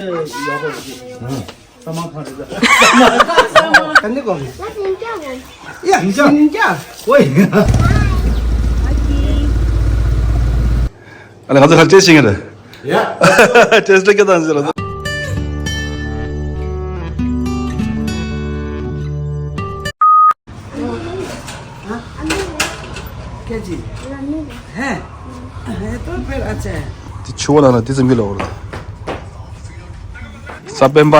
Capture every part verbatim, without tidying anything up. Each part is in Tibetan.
ཡག་པོ་རེད། ས་མ་ཁང་རེད། ད་ནི་གོ། ཡ། ཡིན་ཀྱང་། ཡིན་ཀྱང་། ཨོ་ཡ། ཨ་ལེ་ང་ཚོ་ཧར་ཅེས་ཤིང་རེད། ཡ། ཅེས་ཏེ་ཀེ་དང་ཟེར་རོ། ཁྱེད་ཀྱིས། ཧེ། ཧེ་ཏོ་པེར་ཨ་ཅེ། དེ་ཆུ་བ་ལ་ན་དེ་ཙམ་གྱི་ལོག་ར། ས་པན་པ།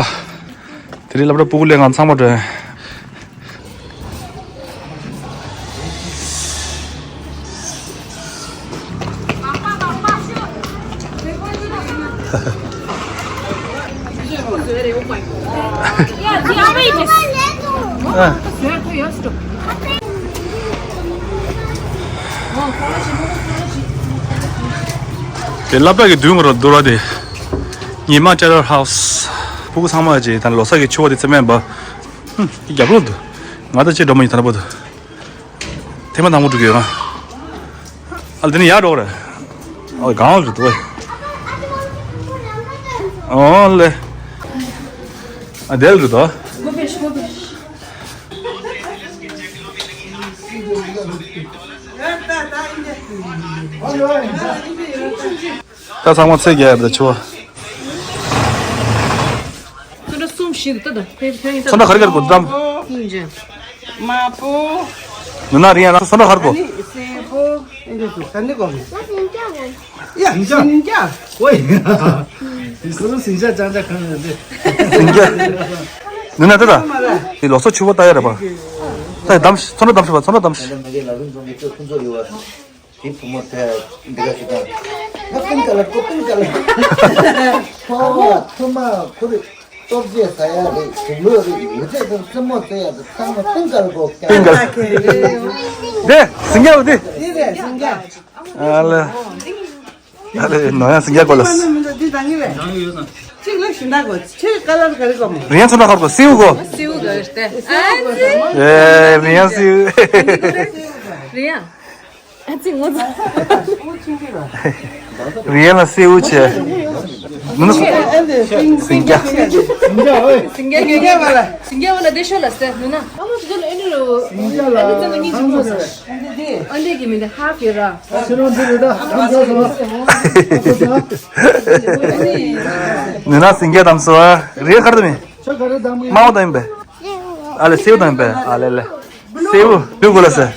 དེ་རིང་སློབ་གྲྭ་སྤུ་གུ་ལས་ང་ཚང་མ་འགྲོ། དེ་སློབ་གྲྭ་གི་མདུན་ངོ་རུ་འདུག་ར་དེ། ཉི་མ་ཊེ་ལར་ཧའུ་སི། སྤུ་གུ་ཚང་མ་ཅེ་ད་ལོ་གསར་གྱི་ཆུ་བ་དེ་རྩེད་མོ་ཡིན་པ། ཧུམ། རྒྱབ་ལོག་འདུག་ང་ད་ཅེ་འགྲོ་མ་ཡིན་ད་ན་པོ་འདུག་ཐེངས་མ་དང་པོ་འགྲོ་གི་ཡོད་ང་། ཨ་དེ་ནི་ཡར་འགྲོ་རེད། ཨོ་གང་རེད་དོ། ཨོ་ལེ། ཨ་དེ་རེད་དོ། ད་ཚང་མ་ཚེས་བརྒྱད་ཡར་ད་ཆུ་བ། ཚོན་ཁྲ་གསུམ་བཞི་འདུག་ད་ད་ཕེབས་ཕེབས་ཡིན་ད། ཚོན་ཁྲ་ག་རེ་ག་རེ་དགོས་འདུག་ད། ཨིན་ཇི། དམར་པོ། ནུ་ན་རིང་ཡ་ན་ཚོན་ཁྲ་ག་རེ་དགོས། ཨ་ནི་སེར་པོ། ཨེ་འདྲ་འདུག་ད་ནི་དགོས་མེད། ཡ་ཟིང་ཆ། ཟིང་ཆ། ཨོ་ཡ། དེ་ཁོ་ཚོ་ཟིང་ཆ་ཅང་ཅང་གང་ཡོད་དེ། ཟིང་ཆ། ནུ་ན་ད་ད། དེ་ལོ་སོ་ཆུ་བོ་ལྟ་ཡ་རེད་པ། ད་གདམ་ཤི་ཚོན་ཁྲ་གདམ་ཤི་པ་ཚོན་ཁྲ་གདམ་ཤི། དེ་བུ་མོ་དེ་འདི་ག་ཞིག་དང་། ང་པིང་ཀ་ལར་ཀོ་པིང་ཀ་ལར། ཕོ་བ་ཐུ་མ་ཁུ་རི་སྟོབས་རྒྱས་ཟ་ཡ་རེད་དུག་ལོ་རེད་ཡུ་ཚད་དང་སྲིན་མོ་ཟེར་ཡ་དང་ཚང་མ་པིང་ཀ་ལར་ཀོ་ཀ་པིང་ཀ་ལར། དེ་ཟིང་རྒྱ་བོ་དེ། འདི་རེད་ཟིང་རྒྱ། ཨ་ལ། ཨ་ལ་ནོ་ཡ་ཟིང་རྒྱ་གོ་ལ། འདི་དང་ངི་རེད། གཅིག་ལ་ཞིང་བདག་གོ་ཆེ་ཀ་ལར་ག་རེ་གོ་མོ། རིང་ཚོ་ན་ཧར་གོ་སེའུ་གོ། སེའུ་གོ་རེད། ཨ་རིང་སེའུ། རིང་། ཨ་ཙི་ངོ་ཚ། རིང་ལ་སེའུ་ཆེ། མི་ནུ། སིང་རྒྱ། སིང་རྒྱ་ཨོ། སིང་རྒྱ་སིང་རྒྱ་བ་ལ། སིང་རྒྱ་བ་ལ་དེ་ཤོ་ལ་སེ་ནུ་ན། ཨ་མ་ཅི་ལ་ཨ་ནི་རོ། སིང་རྒྱ་ལ། ཨ་ནི་ཙ་ན་ཉིན་ཅི་མོ་ས། ཨ་འདི་གི་མི་འདི་ཧ་ཕི་ར། ནུ་ན་སིང་རྒྱ་དམ་སོ། རིང་ཁར་དུ་མི། དམའ་བོ་དང་ཡིན་པས། ཨ་ལེ་སེའུ་དང་ཡིན་པས་ཨ་ལེ་ལེ། སེའུ་བླུག་དགོས་ལ་ཟེར།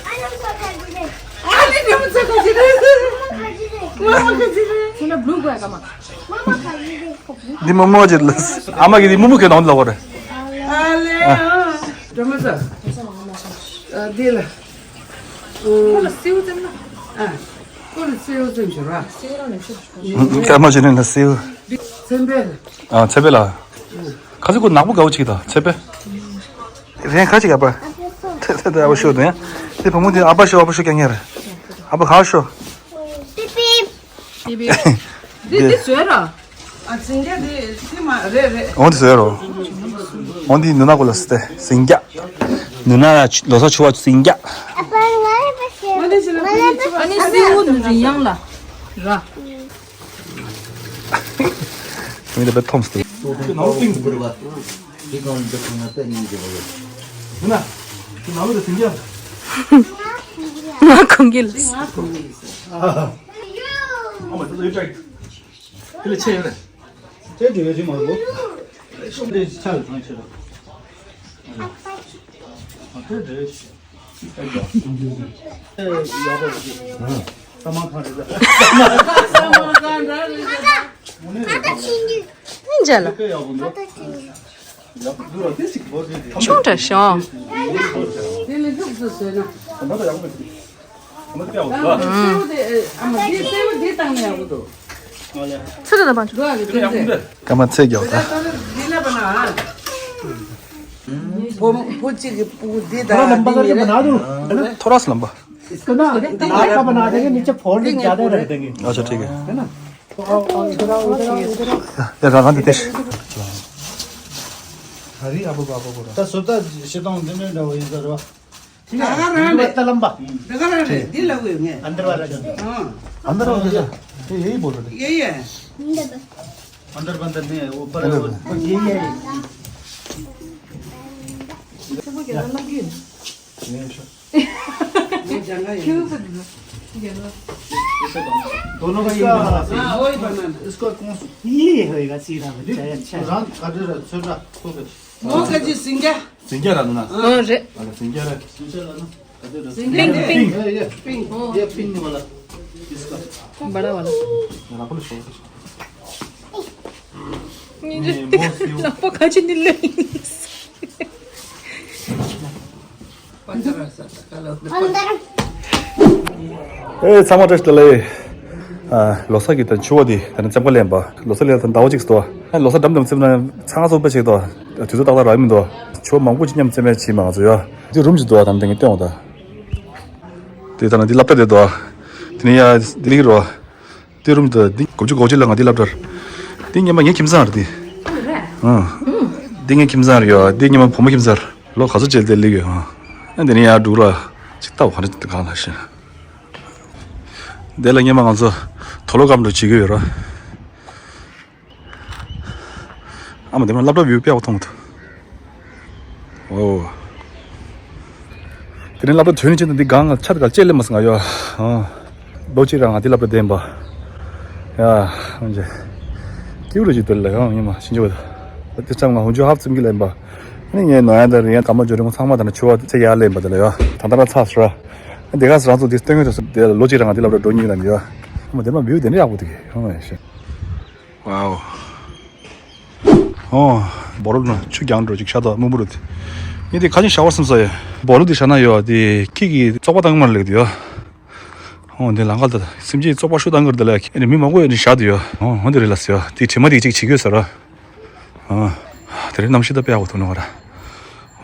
འདི་མོ་མོ་ཅིག་ལ་ཨ་མ་གི་འདི་མོ་མོ་གི་ནང་ལ་བར། ཨ་ལེ་ཨ། འགྲོ་མ་ཟ། འདི་ལ། ཁོ་ལ་སེའུ་ཙམ་ན། ཨ། ཁོ་ལ་སེའུ་ཙམ་ཞུ་ར། སྐར་མ་ཅི་ནས་ན་སེའུ། ཚན་པས། ཨ་ཚན་པས་ལ། ཁ་ཚི་ཁོ་ནག་པོ་དགའ་བོ་ཅིག་དང་ཚན་པས། རེན་ཁ་ཅིག་ཡ་པ། ཐེ་ཐེ་ཐེ་ཨ་བ་ཤོ་དུ་ཡ། དེ་བུ་མོ་དེ་ཨ་པ་ཤོ་ཨ་པ་ཤོ་ཀྱང་ཉེ་རེད། ཨ་པ་ཁ་ཤོ། ཏི་ཏི། འདི་འདི་བཟོས་ར། ཨ་ཟིང་རྒྱ་དེ་དེ་མ་རེད་རེད། འོ་འདི་བཟོས་རོ། འོ་འདི་ནུ་ན་གོ་ལ་སི་ཏེ་ཟིང་རྒྱ། ནུ་ན་ལོ་སོ་ཆུ་བ་ཟིང་རྒྱ། ཨ་ནི་སེའུ་ནུ་རི་ཡང་ལ་ར། མི་འདི་བས་ཐོམ་སྟེ། དེ་གང་འདི་ཁོ་ན་པད་ཉིན་གྱི་བ་ཡོད། ཡིན་ན། དེ་ནང་ལོགས་དེ་ཟིང་རྒྱ། ང་གོང་གི་ལ། ཨ་མ་དེ་ལ་ཡོད་ཀྱང་། དེ་ལ་ཆེ་ཡོད་རེད། ཆེ་དྲི་བའི་ཆེ་མ་རེད་པོ། དེ་ཆ་ལ་ཐང་ཆེ་ལ། ཨ་དེ་རེད། ཨིན་ཇ་ལ། ཆུང་དྲ་ཤོང་། ཚུར་ལ་བང་། སྐར་མ་ཚེས་རྒྱག་ད། ཕོ་ཕོ་གཅིག་གི་སྤུ་གུ་འདི་དང་འདི་གཉིས་རེད། ཐོ་རས་ལམ་པ། अच्छा ठीक है। ཡ་རང་གང་དེ་ཏེ། ད་བཟོ་ལྟ་ཞེ་སྡང་འདི་འདྲ་འདྲ་བོ་ཡིན་ས་རེད་བ། ད་ག་རང་རེད། ད་ལམ་པ། ད་ག་རང་རེད། འདི་ལ་འོས་ངས། अंदर वाला अंदर वाला ये ये बोल रहे। ये ये। अंदर बंदर नहीं है, ऊपर है, अंदर वो, बंदर। वो ये, ये, ये। ये जंगल है। दोनों का ये बना। हाँ, वही बनाना। इसको कौन सा? ये होएगा सीधा बच्चा, ये अच्छा है। राम, काटे रहो, छोटा, छोटा। मोहन का जी सिंगा। सिंगा रहा ना? हाँ, रे। अरे, सिंगा रहा। सिंगा रहा ना? काटे रहो। सिंगा पिंक, पिंक। ये, ये। पिंक। ये पिंक वाला। इसका। बड़ा वाला। मेरा को छोटा। ये मोहन से वो लापा काजी निल्ले। ཨེ་ཚང་མ་བཀྲ་ཤིས་བདེ་ལེགས། ཨ། ལོ་གསར་གྱི་ད་ཕྱུ་པ་འདི་ད་ནི་རྩེད་མོ་ལེན་པ། ལོ་གསར་ལས་ད་ཟླ་བ་གཅིག་འདུག་ཨ། ལོ་གསར་འགྲམ་དང་རྩེད་མོ་ཚང་སོ་པ་ཅིག་འདུག་དུས་ཚོད་ཏག་ཏག་རག་མི་འདུག་ཕྱུ་པ་མང་པོ་ཅིག་མཉམ་རྩེད་མོ་བྱེད་མ་ང་ཚོ་ཡ། འདི་རུམ་ཅིག་འདུག་ཨ། ད་ནི་དེ་ངས་སྟོན་འོང་ད། དེ་ད་ནི་འདི་སློབ་གྲྭ་དེ་འདུག་ཨ། དེ་ནི་ཡ་འདི་ལིག་རོ། དེ་རུམ་དུ་འདི་དགུ་བཅུ་གོ་གཅིག་ལ་ང་འདི་སློབ་གྲྭར། འདི་སྔོན་མ་ངའི་ཁྱིམ་ཚང་རེད་འདི། ཨ་རེད། ཨང་། འདི་ངའི་ཁྱིམ་ཚང་རེད་ཡོད། འདི་སྔོན་མ་བུ་མོ་ཁྱིམ་ཚང་རེད། ལོ་ག་ཚོད་བྱས་དེ་སླེབས་ཡོད་ཨང་། ཨ་འདི་ནས་ཡར་འགྲོ་ར། ཅིག་ལྟ་བ་ག་འདྲ་གང་ལ་ཤེས། འདི་ལ་སྔོན་མ་ང་ཚོ་དུག་ལོག་སྐམ་འགྲོ་བྱེད་ཀྱི་ཡོད་ར། ཨ་མ་དེ་མ་སློབ་གྲྭ་བིའུ་དཔེ་ཡག་པོ་མཐོང་གི་འདུག་ཨོ། དེ་རིང་སློབ་གྲྭ་ཐོན་ནས་ཅི་འདི་སྒང་ང་ཆ་དགའ་ལྕེ་ལེ་མ་སང་ཡོ། ཨོ། ལོ་གཅིག་རང་ང་འདི་སློབ་གྲྭ་བསྡད་པ། ཡ། ཨོ་ཇེ། ཀིའུ་རུ་ཅིག་དེ་ལ་ཡང་ཉི་མ་ཤིན་ཅོ་བ། དེ་ཙམ་ང་ཧུན་ཇོ་ཧབ་ཙམ་གྱི་ལེན་པ། ཨ་ནི་ངའི་ནོ་ཡ་དང་རི་ཡ་ཀ་མ་ཇོ་རི་མོ་ཚང་མ་དང་ཆུ་བ་ཚེ་ཡ་ལེན་པ་དེ་ལ་ཡོ། ད་ལྟ་ར་ཚ་སུ་ར། དེ་ག་སུ་རང་ཚོ་འདི་སྟོན་གྱི་རེད་དེ་ལོ་གཅིག་རང་ང་འདི་སློབ་གྲྭ་འགྲོ་སྙིང་ལ་ཡོ། ཨ་མ་དེ་མ་བིའུ་དེ་འདྲ་ཡག་པོ་འདུག་གི་ཧོ་མ་ཤེས། ཝའོ། ཨོ། སྦོ་ལོག་ན་ཆུ་རྒྱང་འགྲོ་ཅིག་ཤ་དོ་སྨུག་པོ་རུ་དེ། ངས་དེ་ཁ་ཆེམས་བཞག་པར་སེམས་སོ་ཡ། སྦོ་ལོག་དེ་བཞག་ན་ཡོ་དེ་ཁྱི་གི་བཙོག་པ་བཏང་མར་ལེགས་དེ་ཡོ། ཨོ་དེ་ལང་ཀ་ད་སེམས་ཅན་བཙོག་པ་ཤུ་བཏང་གི་རེད་དེ་ལ་ཨེ་ནི་མི་མང་པོ་ཡོད་ནི་བཞག་དེ་ཡོ། ཨོ་ཧོ་དེ་རེད་ལ་སེ་ཡོ་དེ་དྲི་མ་དེ་ཅིག་བྱེད་དགོས་ཟེར་ར། ཨོ། དེ་རིང་གནམ་གཤིས་ད་དཔེ་ཡག་པོ་འདུག་ནོ་ག་ར།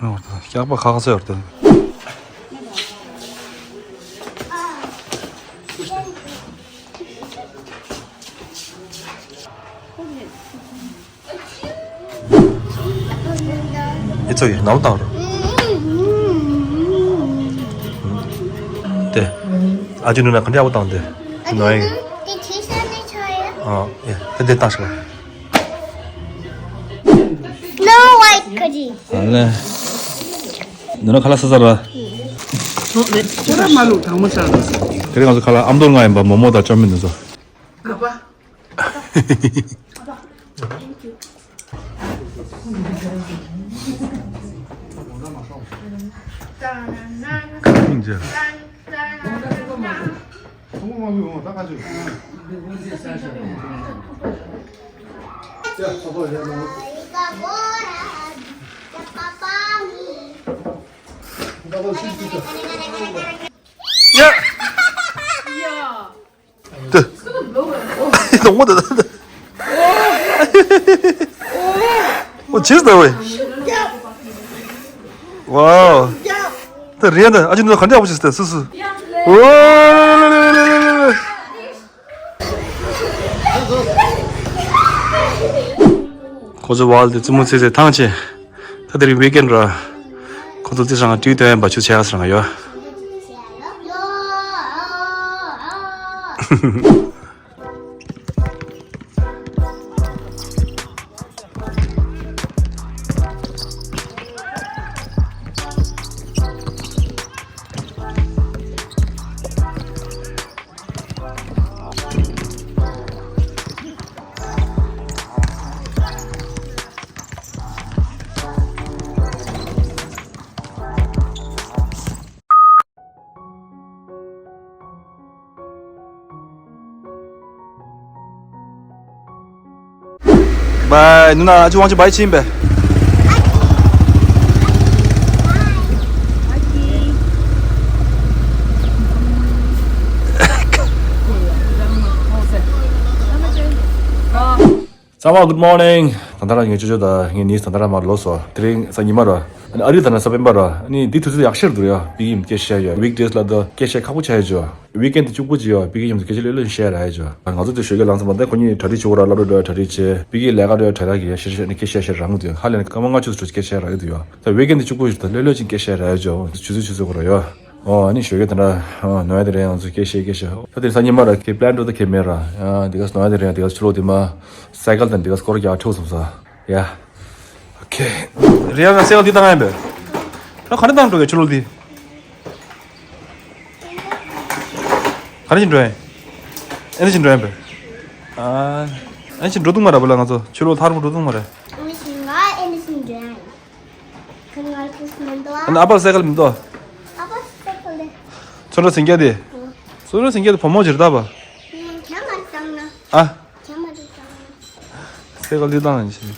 ཨོ་སྐྱག་པ་ཁ་ཁ་ཚོད་ཡོད་རེད་དེ། ཨེ་ཚོ་ཡི་ནའུ་བཏང་རོགས། དེ། ཨ་ཅུ་ནུ་ན་ག་འདྲ་ཡག་པོ་བཏང་དེ། ནོ་ཡིན། དེ་ཁྱེད་ས་ནས་ཆོ་ཡ། ཨ་ཨེ་དེ་དེ་བཏང་ཤོག No white curry. ཨ་ལེ། ནུ་ན་ཁ་ལག་ས་ས་ར། ཁྱོད་ར་མ་ལུག་དང་མོ་ཅང་། དེ་རིང་ང་ཚོ་ཁ་ལག་ཨམ་དོར་ང་ཡིན་པ་མོ་མོ་དང་ཅོ་མི་འདུག་ཚོ། ཨ་ཕ། ཡ། དེ། དང་པོ་དེ། ཨོ་ཇིས་ད་ཝེ། ཝའོ། དེ་རེད་ད་ཨ་ཅི་ནུ་ག་འདྲ་ཡག་པོ་ཞིག་སྟེ་སུ་སུ། ཝའོ། ཁོ་ཚོ་ཝལ་དེ་ཙི་མོ་ཚེ་ཚེ་ཐང་ཆེ། ད་དེ་རིང་ཝིག་ཨེན་ར། ཁོ་ཚོ་ཙི་སང་ཏུའི་ཏོན་པ་ཆུ་ཆེ་ཨ་སང་ཡོ། བའི་ནུ་ན་ཨ་ཅུ་ཝང་ཅུ་བའི་ཆིན་པེ། ཚང་མ་good morning། ད་ལྟ་ར་ངའི་ཅོ་ཅོ་དང་ངའི་ནིས་ད་ལྟ་ར་མར་ལོག་སོང་། དེ་རིང་གཟའ་ཉི་མ་ར། ཨ་ནི་ཨ་རི་ད་ནི་གཟའ་སྤེན་པ་ར། ཨ་ནི་འདི་དུས་ཚོད་ཡག་ཤོས་འདུག་ཡ། བི་ཡིམ་སྐད་བཤད་ཡ། ཝིག་ཌེ་སི་ལ་ད་སྐད་བཤད་ཁག་པོ་ཆགས་ཡ་ཅོ། ཝིག་ཨེན་དེ་གཅིག་པོ་ཅིག་ཡོད། བི་ཀི་ཡིན་ཚོ་སྐད་ཆ་ལོས་ལོས་བཤད་ར་ཡ་ཅོ། ང་ཚོ་དེ་ཞོགས་ཀས་ལངས་ཙམ་པ་དེ་ཁོ་གཉིས་གྲ་སྒྲིག་བྱེད་དགོས་ར། སློབ་གྲྭ་འགྲོ་ཡ་གྲ་སྒྲིག་བྱེད། བི་ཀི་ལས་ཀ་འགྲོ་ཡ་གྲ་རག་གི་ཡ་ཤེར་ཤེར་ནས་སྐད་བཤད་བཤད་རང་གི་དུས་ཧ་ལས་ནས་སྐར་མ་ལྔ་བཅུ་ཙམ་སྐད་བཤད་རག་གི་དུས་ཡོད། ད་ཝིག་ཨེན་དེ་གཅིག་པོ་ཞིག་ད་ལོས་ལོས་ཅིག་སྐད་བཤད་ར་ཡ་ཅོ། ཆུ་ཚོད་ཆུ་ཚོད་གོ་ར་ཡོད། ཨོ་ཨ་ནི་ཞོགས་ཀས་དེ་འདྲ་ཨ་ནོར་ཡ་དེ་རེད། ང་ཚོ་སྐད་ཤེས་སྐད་ཤེས། ད་དེ་སང་ཉིན་མ་ར་ཁེ་པི་ལན་འགྲོ་ད་ཁེ་མེད་ར། ཨ་དེ་ག་ནོར་ཡ་དེ་རེད། དེ་ག་ཕྱི་ལོགས་དེ་མ་སའི་ཀལ་དང་དེ་ག་སྐོར་རྒྱག་འཁྲུག་སོང་ས་ཡ། ཨོ་ཁེ། རེད་ཡ། ང་སའི་ཀལ་འདི་བཏང་ཡ་ཡིན་པས། ད་ག་ནས་བཏང་འགྲོ་གི་ཕྱི་ལོགས་འདི། ག་ནས་ཕྱིན་འགྲོ་ཡ་ཡིན། ཨེ་ནས་ཕྱིན་འགྲོ་ཡ་ཡིན་པས། ཨ་ཨེ་ནས་ཕྱིན་འགྲོ་འདུག་མ་ར། བུ་ལ་ང་ཚོ་ཕྱི་ལོགས་ཐར་པོ་འགྲོ་འདུག་མ་ར། ཨེ་ནས་ཕྱིན་ང་ཨེ་ནས་ཕྱིན་འགྲོ་ཡ་ཡིན། ཁང་ང་ཁུ་མི་འདུག་ཨ། ཨ་ནི་ཨ་ཕར་སའི་ཀལ་མི་འདུག་ཨ་ཕར་སའི་ཀལ་དེ། ཚོན་ཁྲ་སེང་གེ་དེ། ཚོན་ཁྲ་སེང་གེ་དེ་བུ་མོ་ཇིར་ད་པ། ཁྱམས་མ་བཏང་ན། ཨ། ཁྱམས་མ་བཏང་ན། སའི་ཀལ་འདི་བཏང་ཡིན་ཞིག་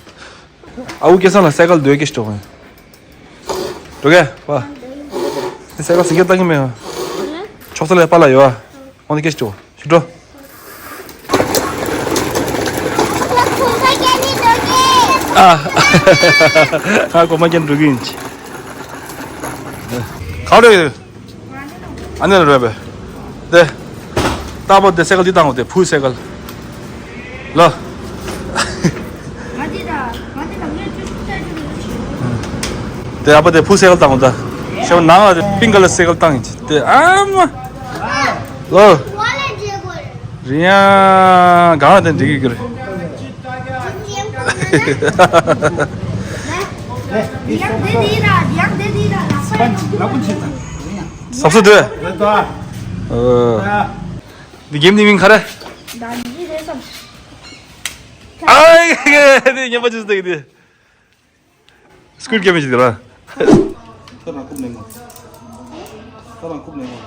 ཨ་ཁུ་སྐལ་བཟང་ལ་སའི་ཀལ་འདོད་སྐད་ཞིག་འགྲོ་གི་ཡིན། འགྲོ་གི་པ། སའི་ཀལ་སེང་གེ་བཏང་གི་མེད་ཨ། ཆོག་ས་ལ་པཱ་ལགས་ཡོད་ཨ། འོང་དེ་སྐད་ཞིག་འགྲོ། ཞིག་འགྲོ། ཨ། ཨ་གོ་མ་ཀྱན་འགྲོ་གི་ཡིན་ཅི། ག་རེ། ཨ་ནེ་ལ་རེད་པས། དེ། རྟག་པར་དེ་སའི་ཀལ་འདི་བཏང་འོ་དེ་བུ་སའི་ཀལ། ལ། དེ་ཨ་ཕ་དེ་བུ་སའི་ཀལ་བཏང་འོ་ད། ཤ་བ་ནང་ལ་དེ་པིང་ཀ་ལ་སའི་ཀལ་བཏང་ཡིན་ཅི་དེ་ཨ་མ། ལོ། རི་ཡང་གང་ལ་དེ་འགྲིག་གི་རེད། སབ་སུ་དུ། འདི་གེམ་འདི་མིང་ག་རེ། ཨའི་དེ་ཉན་པ་ཅི་སྟེ་གི་དེ། སྐུལ་སྐྱེ་མི་ཞིག་ར། ཁྱོད་རང་རྐུབ་ནས་ངོ་། ཁྱོད་རང་རྐུབ་ནས་ངོ་།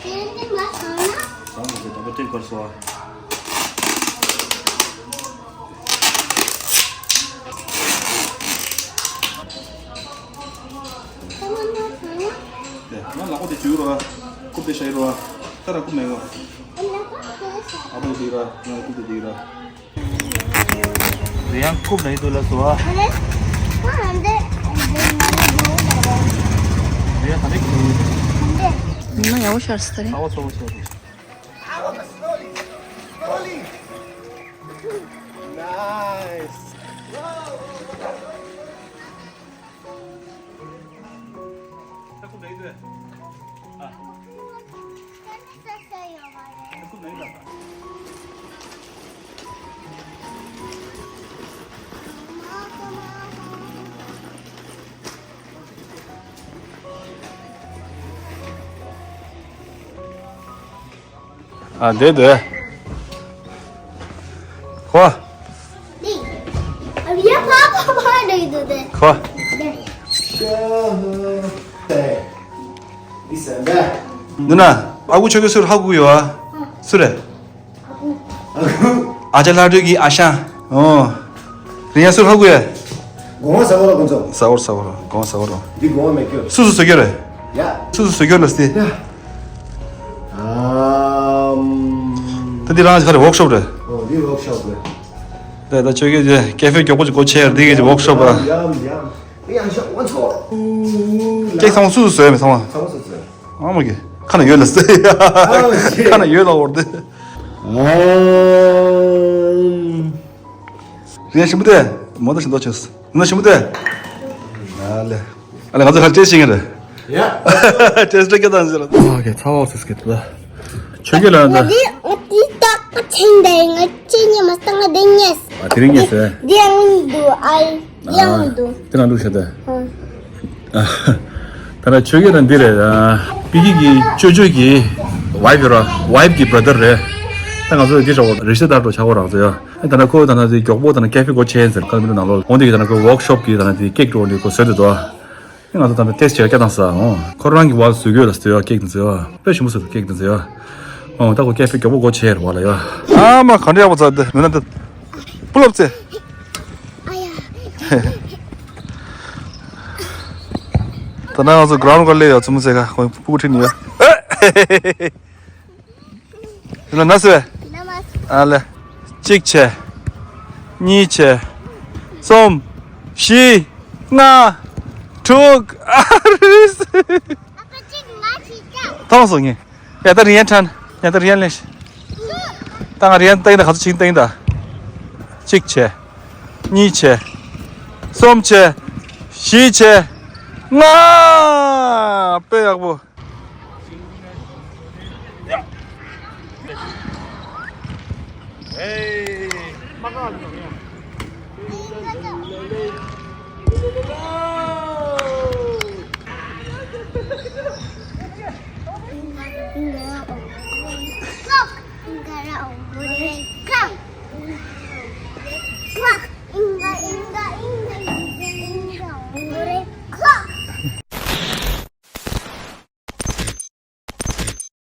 དེ་འདི་མ་ཚང་ན། ཚང་མ་དེ་དམ་པ་སྟེགས་བར་སོ། ཚང་མ་མ་ཚང་ན། དེ་ང་ལག་པ་དེ་བྱུག་རོགས། རྐུབ་དེ་ཤ་ཡི་རོགས། ཁྱོད་རང་རྐུབ་ནས་ངོ་། ཨ་ལག་པ་དེ་ཤ། ཨ་ཕ་དེ་ར། ང་རྐུབ་དེ་དེ་ར། རེ་ཡང་རྐུབ་ནས་དུ་ལ་སོ་ཨ། ཨ་ལེ། ཨ་འདི་འདི་མ་ལ་འགྲོ་བ་རེད། རེ་ཡང་ད་ནས་ཀྱི་འདི། མི་མ་ཡག་པོ་ཤར་སི་ད་རེད། ཨ་བ་ཚོ་བ་ཚོ་བ། Nice. ཨ་དེ་དེ། ཧོ། ཁོ། འདི་ན། ཨ་ཁུ་ཆོས་སྐྱོང་སུ་རེད་ཧ་གོ་གི་ཡོད་ཨ། སུ་རེད། ཨ་ཅག་ལྷ་སྒྲོལ་གྱི་ཨ་ཞང་། ཨོ། རེད་ཡ། སུ་རེད་ཧ་གོ་ཡ། སྒོ་ང་ཟ་བ་ར་ཁོང་ཚོ། ཟ་བར་ཟ་བར་སྒོ་ང་ཟ་བར། འདི་སྒོ་ང་མེད་ཀྱོ། སུ་སུ་བཟོ་རྒྱུ་རེད། ཡ། སུ་སུ་བཟོ་རྒྱུ་ལ་སྟེ། ཡ། ཨམ། ད་འདི་རང་ག་རེ་ཝོག་ཤོབ་རེད། ཨོ་འདི་ཝོག་ཤོབ་རེད། ད་ད་ཆོས་སྐྱོང་ཀེ་ཧྥེ་མགྱོགས་པོ་ཅིག་སྒོ་ཕྱེ་ཡ། འདི་གི་ཝོག་ཤོབ་ར། ཡམ་ཡམ། ཡང་ཤོག་ཝོན་ཚོ། ཀེག་ཚང་མ་སུ་སུ་བཟོས་མེད་ཚང་མ། ཚང་མ་སུ་བཟོས། ཨ་མ་གི། ཁ་ན་ཡོད་ལ་སེ། ཨ་མ་གི། ཁ་ན་ཡོད་ལ་འོར་དེ། ཨམ། རེད་ཞིམ་པོ་དེ། མོ་ད་ཞིམ་ཏོ་ཆོས། ན་ཞིམ་པོ་དེ། ཨ་ལེ། ཨ་ལེ་ང་ཚོ་ཁ་ཅེས་ཤིང་རེད། ཡ། ཅེས་ཏྲེ་ཀེ་དང་ཟེར། ཨ་གེ་ཚ་བ་སུ་སྐད་ལ། ཆོས་སྐྱོང་ལ་ད། ང་འདི་ང་འདི་ཏག་ཏག་ཆེན་དེ་ང་ཅི་ཉི་མ་སྟེང་ང་འདི་ཉེས། ཨ་དེ་རིང་ཉེས་སེ། འདི་ཡང་འདུག་ཨ། ཡང་འདུག་དེ་ན་འདུག་ཤ་དེ། ཨ། ད་ན་ཆོས་སྐྱོང་ལ་འདི་རེད། ཨ། པི་ཀི་གི་ཅོ་ཅོ་གི་ཝའིབ་ཡོད་ར། ཝའིབ་གི་བྷ་ར་དར་རེད། ད་ང་ཚོ་འདི་འདྲ་བོ་རི་ཤི་དར་འདྲ་བོ་ཆགས་པ་རང་ཚོ་ཡ། ད་ན་ཁོ་ད་ན་དེ་མགྱོགས་པོ་ད་ན་ཀེ་ཧྥེ་སྒོ་ཕྱེ་ཟེར་ཁ་མི་འདུག་ནང་ལོགས་འོང་དེ་གི་ད་ན་ཁོ་ཝོག་ཤོབ་གི་ད་ན་དེ་ཀེག་འདྲ་བོ་འདི་ཁོ་བཟོས་འདུག་དོ། ང་ཚོ་ད་ལྟ་ཏེས་བྱས་སྐད་བཏང་ས། ཨོ། ཁོ་རང་གི་བ་བཟོ་དགོས་ལ་ཟེར་ཡ། ཀེག་འདི་ཟེར་ཡ། དཔེ་ཞིམ་པོ་བཟོས་འདུག་ཀེག་འདི་ཟེར་ཡ། ཨོ། ད་ཁོ་ཀེ་ཧྥེ་མགྱོགས་པོ་སྒོ་ཕྱེ་རེད་བ་ལ་ཡ། ཨ་མ་ག་འདྲ་ཡག་པོ་བཙལ་འདི་ནུས་ན་འདི། པུ་ལབ་ཙེ། ད་ནང་ང་ཚོ་གྷི་རའུན་ཌི་སྒང་སླེབས་ཡོད། ཙུམ་ཟེ་ག་ཁོང་སྤུ་གུ་ཁྲིད་ནས་ཡོད། ཨེ། ན་ན་སེ། ཨ་ལེ། གཅིག་བྱས། གཉིས་བྱས། གསུམ། བཞི། ལྔ། དྲུག་ཨ་རིས། ཐོང་སོང་ངས། ཡ་ད་རིན་ཡན་ཁྲན། ཡ་ད་རིན་ཡན་ལེན་ཤི། ད་ང་རིན་ཡན་ཏེང་ད་ག་ཚོད་ཕྱིན་ཏེང་ད། གཅིག་བྱས། གཉིས་བྱས། གསུམ་བྱས། བཞི་བྱས། ལྔ། དཔེ་ཡག་པོ།